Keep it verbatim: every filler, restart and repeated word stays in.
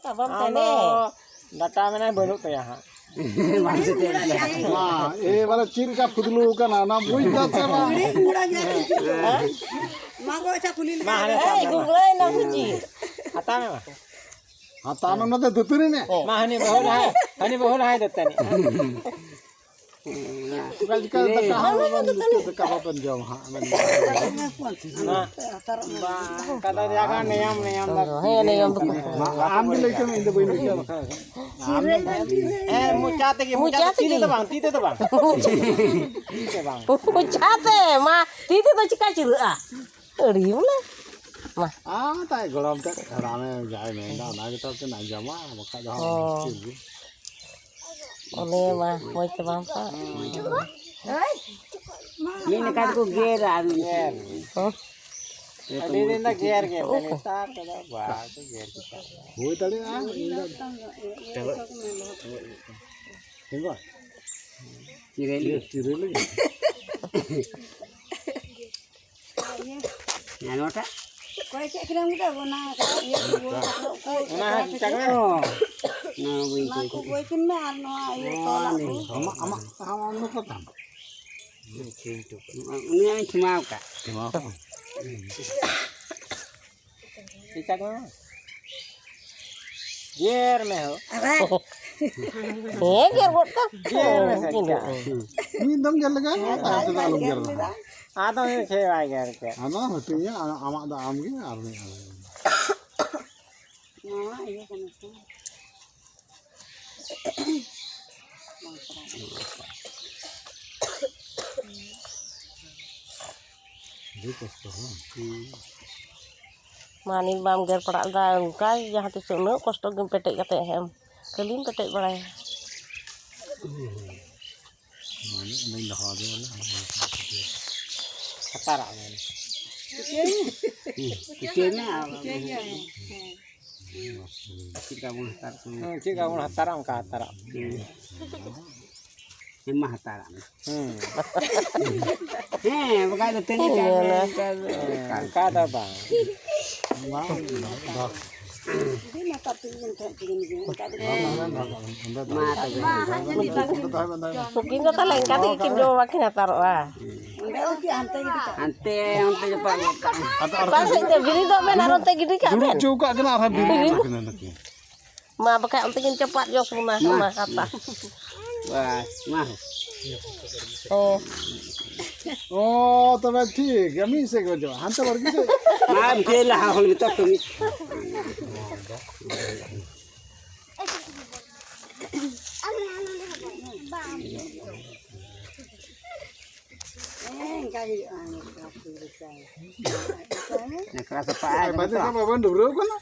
ᱟᱵᱟᱢ ᱟᱢ ᱛᱟᱦᱮᱱᱮ᱾ ᱫᱚ ᱰᱟᱴᱟ ᱢᱮᱱᱟᱭ ᱵᱟᱹᱱᱩᱜ ᱛᱟᱭᱟ ᱦᱟᱸᱜ᱾ ᱵᱟᱝ ᱥᱮ ᱪᱮᱫ ᱞᱮᱠᱟ? ᱢᱟ, ᱮ ᱵᱟᱨᱮ ᱪᱮᱫ ᱞᱮᱠᱟ ᱯᱷᱩᱫᱞᱩ ᱠᱟᱱᱟ, ᱚᱱᱟ ᱵᱩᱡᱽ ᱫᱟ ᱥᱮ ᱵᱟᱝ? ᱢᱟ ᱜᱚ, ᱟᱪᱪᱷᱟ, ᱠᱩᱞᱤ ᱞᱮᱜᱟ ᱢᱟ, ᱦᱟᱱᱮ ᱜᱮ᱾ ᱥᱟᱵ ᱮᱭ, ᱢᱮ᱾ ᱜᱩᱜᱽᱞᱟᱹᱭ ᱱᱟ ᱥᱮ ᱪᱮᱫ? ᱦᱟᱛᱟᱣ ᱢᱮ ᱢᱟ᱾ ᱦᱟᱛᱟᱣ ᱢᱮ, ᱚᱱᱟ ᱫᱚ ᱫᱟᱹᱛᱟᱹᱱᱤ ᱢᱮ᱾ ᱢᱟ, ᱦᱟᱹᱱᱤ ᱵᱟᱹᱦᱩ ᱞᱟᱦᱟᱭ, ᱦᱟᱹᱱᱤ ᱵᱟᱹᱦᱩ ᱞᱟᱦᱟᱭ ᱫᱟᱹᱛᱟᱹᱱᱤ᱾ ᱪᱤᱠᱟ, ᱪᱤᱠᱟ ᱫᱟᱠᱟ ᱦᱚᱸ ᱵᱟᱵᱮᱱ, ᱫᱟᱠᱟ ᱵᱟᱵᱮᱱ ᱡᱚᱢ ᱦᱟᱸᱜ, ᱢᱮᱱ ᱢᱟ, ᱵᱟᱝ, ᱚᱱᱠᱟ ᱫᱚ ᱡᱟᱭᱜᱟ ᱱᱤᱭᱚᱢ, ᱱᱤᱭᱚᱢ ᱫᱚ᱾ ᱦᱮᱸ, ᱱᱤᱭᱚᱢ ᱫᱚ᱾ ᱢᱟ, ᱟᱢ ᱜᱮ ᱞᱟᱹᱭ ᱠᱮᱢ, ᱤᱧ ᱫᱚ ᱵᱟᱹᱧ ᱞᱟᱹᱭ ᱠᱮᱭᱟ ᱵᱟᱠᱷᱟᱱ᱾ ᱟᱢ ᱜᱮ᱾ ᱦᱮᱸ, ᱢᱚᱪᱟ ᱛᱮᱜᱮ, ᱢᱚᱪᱟ ᱢᱚᱪᱟ ᱛᱮ, ᱛᱤ ᱛᱮᱜᱮ᱾ ᱛᱮᱫᱚ ᱵᱟᱝ, ᱛᱤ ᱛᱮᱫᱚ ᱵᱟᱝ᱾ ᱛᱤ ᱛᱮ ᱵᱟᱝ᱾ ᱢᱚᱪᱟ ᱛᱮ, ᱢᱟ, ᱛᱤ ᱛᱮᱫᱚ ᱪᱤᱠᱟ ᱪᱤᱨᱟᱹᱜᱼᱟ? ᱟᱹᱲᱤ ᱵᱚᱞᱮ᱾ ᱢᱟ᱾ ᱟᱨ ᱛᱟᱭ ᱜᱚᱲᱚᱢ ᱛᱮᱫ ᱦᱟᱲᱟᱢᱮ ᱡᱟᱦᱟᱸᱭ ᱢᱮᱱᱫᱟ, ᱚᱱᱟ ᱜᱮᱛᱚ ᱠᱤᱱ ᱟᱸᱡᱚᱢᱟ, ᱵᱟᱠᱷᱟᱡ ᱫᱚ ᱦᱟᱸᱜ ᱦᱚᱸ᱾ ᱢᱩᱥᱠᱤᱞ ᱜᱮ᱾ ᱚᱱᱮ ᱢᱟ, ᱢᱚᱡᱽ ᱛᱮ ᱵᱟᱝ ᱥᱟᱵ᱾ ᱢᱤᱫ ᱞᱮᱠᱟ ᱛᱮᱠᱚ ᱜᱮᱨᱟ ᱟᱨ ᱢᱤᱫ ᱜᱮᱨ᱾ ᱦᱚᱸ᱾ ᱟᱹᱰᱤ ᱫᱤᱱ ᱫᱚ ᱜᱮᱨ ᱜᱮ, ᱱᱮᱛᱟᱨ ᱠᱚᱫᱚ ᱵᱟᱠᱚ ᱜᱮᱨ ᱜᱮ᱾ ᱦᱩᱭ ᱫᱟᱲᱮᱭᱟᱜᱼᱟ, ᱤᱧ ᱫᱚ ᱪᱟᱞᱟᱜ᱾ ᱴᱷᱤᱠ ᱜᱮᱭᱟ? ᱪᱤᱨᱟᱹᱭ ᱞᱟᱹᱜᱤᱫ᱾ ᱪᱤᱨᱟᱹᱭ ᱞᱟᱹᱜᱤᱫ᱾ ᱦᱮᱸ, ᱱᱚᱣᱟᱴᱟᱜ? ᱚᱠᱚᱭ ᱪᱮᱫ ᱠᱷᱮᱞᱮᱢ ᱠᱮᱫᱟ? ᱚᱱᱟ ᱤᱭᱟᱹ ᱠᱚ ᱜᱳᱞ ᱠᱟᱛᱮ ᱚᱠᱚᱭ ᱚᱱᱟ ᱦᱚᱸ ᱪᱤᱠᱟᱹ ᱠᱮᱫᱟ? ᱚ, ᱱᱚᱣᱟ ᱵᱟᱹᱧ ᱚᱱᱟ ᱠᱚ ᱠᱚᱭ ᱵᱳᱭ ᱠᱤᱱ ᱢᱮ ᱟᱨ ᱱᱚᱣᱟ ᱤᱭᱟᱹ ᱛᱚᱞᱟᱜ ᱠᱚ᱾ ᱟᱢᱟᱜ, ᱟᱢᱟᱜ, ᱟᱢᱟᱜ ᱚᱱᱟ ᱠᱚ ᱛᱟᱢ᱾ ᱩᱱᱤᱭᱟᱜ ᱤᱧ ᱠᱷᱮᱢᱟᱣ ᱠᱟᱜ᱾ ᱠᱷᱮᱢᱟᱣ ᱠᱟᱜ᱾ ᱪᱮᱫ ᱪᱟᱠ ᱢᱮ? ᱜᱮᱨ ᱢᱮ ᱦᱳ᱾ ᱦᱮᱸ, ᱜᱮᱨ ᱜᱚᱫ ᱠᱟᱜ᱾ ᱜᱮᱨ ᱢᱮ ᱥᱮ ᱪᱮᱫ? ᱢᱤᱫ ᱫᱚᱢ ᱜᱮᱨ ᱞᱮᱠᱷᱟᱱ ᱛᱟᱭᱚᱢ ᱛᱮᱫᱚ ᱟᱞᱚᱢ ᱜᱮᱨ ᱨᱮᱦᱚᱸ᱾ ᱟᱫᱚ ᱩᱱᱤ ᱠᱷᱮᱡ ᱵᱟᱭ ᱜᱮᱨ ᱠᱮᱫ᱾ ᱟᱫᱚ ᱦᱟᱹᱴᱤᱧᱟ, ᱟᱢᱟᱜ ᱫᱚ ᱟᱢ ᱜᱮ ᱟᱨ ᱢᱤᱫ ᱦᱚᱲ᱾ ᱱᱚᱣᱟ ᱤᱭᱟᱹ ᱠᱟᱱᱟ ᱥᱮ? ᱟᱹᱰᱤ ᱠᱚᱥᱴᱚ, ᱦᱮᱸ? ᱦᱩᱸ᱾ ᱢᱟ ᱱᱤᱛ ᱵᱟᱢ ᱜᱮᱨ ᱯᱟᱲᱟᱜ ᱞᱮᱫᱟ, ᱚᱱᱠᱟ ᱡᱟᱦᱟᱸ ᱛᱤᱥ ᱩᱱᱟᱹᱜ ᱠᱚᱥᱴᱚ ᱜᱮᱢ ᱯᱮᱴᱮᱡ ᱠᱟᱛᱮ ᱦᱮᱢ ᱠᱷᱟᱹᱞᱤᱢ ᱯᱮᱴᱮᱡ ᱵᱟᱲᱟᱭᱟ᱾ ᱦᱩᱸ᱾ ᱢᱟᱱᱮ ᱚᱸᱰᱮᱧ ᱫᱚᱦᱚ ᱟᱫᱮᱭᱟ ᱵᱚᱞᱮ᱾ ᱦᱟᱛᱟᱨᱟᱜ ᱢᱮ᱾ ᱦᱩᱸ, ᱠᱩᱪᱟᱹᱭ ᱢᱮ ᱟᱨ ᱪᱮᱫ ᱞᱮᱠᱟ ᱵᱚᱱ ᱦᱟᱛᱟᱨ ᱠᱚ᱾ ᱦᱮᱸ, ᱪᱮᱫ ᱞᱮᱠᱟ ᱵᱚᱱ ᱦᱟᱛᱟᱨᱟ, ᱚᱱᱠᱟ ᱦᱟᱛᱟᱨᱟᱜ ᱢᱮ᱾ ᱦᱩᱸ᱾ ᱦᱮᱸ, ᱢᱟ ᱦᱟᱛᱟᱨᱟᱜ ᱢᱮ᱾ ᱦᱩᱸ᱾ ᱦᱮᱸ, ᱵᱟᱠᱷᱟᱡ ᱫᱚ ᱛᱟᱹᱱᱤ ᱠᱟᱜ ᱢᱮ, ᱦᱮᱸ, ᱚᱱᱠᱟ ᱫᱚ᱾ ᱚᱱᱠᱟ ᱫᱚ ᱵᱟᱝ᱾ ᱵᱟᱝ, ᱵᱟᱝ, ᱵᱟᱝ᱾ ᱢᱟ ᱛᱚᱵᱮ᱾ ᱱᱩᱠᱤᱱ ᱫᱚ ᱛᱟᱦᱞᱮ ᱤᱱᱠᱟ ᱛᱮᱜᱮ ᱠᱤᱱ ᱡᱚᱢᱟ, ᱵᱟᱹᱠᱤᱱ ᱦᱟᱛᱟᱨᱚᱜᱼᱟ᱾ ᱦᱟᱱᱛᱮ ᱚᱱᱛᱮ ᱡᱚᱯᱟᱜ ᱜᱚᱫ ᱠᱟᱜ ᱢᱮ᱾ ᱚᱠᱟ ᱥᱮᱫ ᱛᱮ ᱵᱤᱨᱤᱫᱚᱜ ᱵᱮᱱ ᱟᱨ ᱚᱱᱛᱮ ᱜᱤᱰᱤ ᱠᱟᱜ ᱫᱩᱲᱩᱵ ᱵᱮᱱ᱾ ᱦᱚᱪᱚ ᱠᱟᱜ ᱠᱤᱱᱟ ᱟᱨᱦᱚᱸ ᱵᱤᱨᱤᱫ ᱵᱤᱨᱤᱫ᱾ ᱠᱟᱱᱟ ᱱᱩᱠᱤᱱ᱾ ᱢᱟ ᱵᱟᱠᱷᱟᱡ ᱚᱱᱛᱮ ᱠᱤᱱ ᱪᱟᱯᱟᱫ ᱡᱚᱥ ᱵᱚᱱᱟ, ᱢᱟ᱾ ᱚᱱᱟ ᱦᱟᱛᱟ᱾ ᱵᱟᱥ, ᱢᱟ᱾ ᱚ᱾ ᱚ, ᱛᱚᱵᱮ ᱴᱷᱤᱠ ᱜᱮᱭᱟ, ᱢᱤᱫ ᱥᱮᱫ ᱜᱮ ᱚᱡᱚᱜ, ᱦᱟᱱᱛᱮ ᱵᱟᱲᱜᱮ ᱥᱮᱫ᱾ ᱢᱟ, ᱢᱤᱫᱴᱮᱡ ᱞᱟᱦᱟ ᱦᱚᱲ ᱢᱮᱛᱟ ᱠᱚ ᱢᱤᱫ᱾ ᱧᱮᱠᱲᱟ ᱥᱟᱯᱷᱟ ᱟᱭ ᱵᱟᱡᱮ ᱠᱷᱟᱱ ᱵᱟᱵᱚᱱ ᱰᱷᱩᱨᱟᱹᱣ ᱠᱟᱱᱟ᱾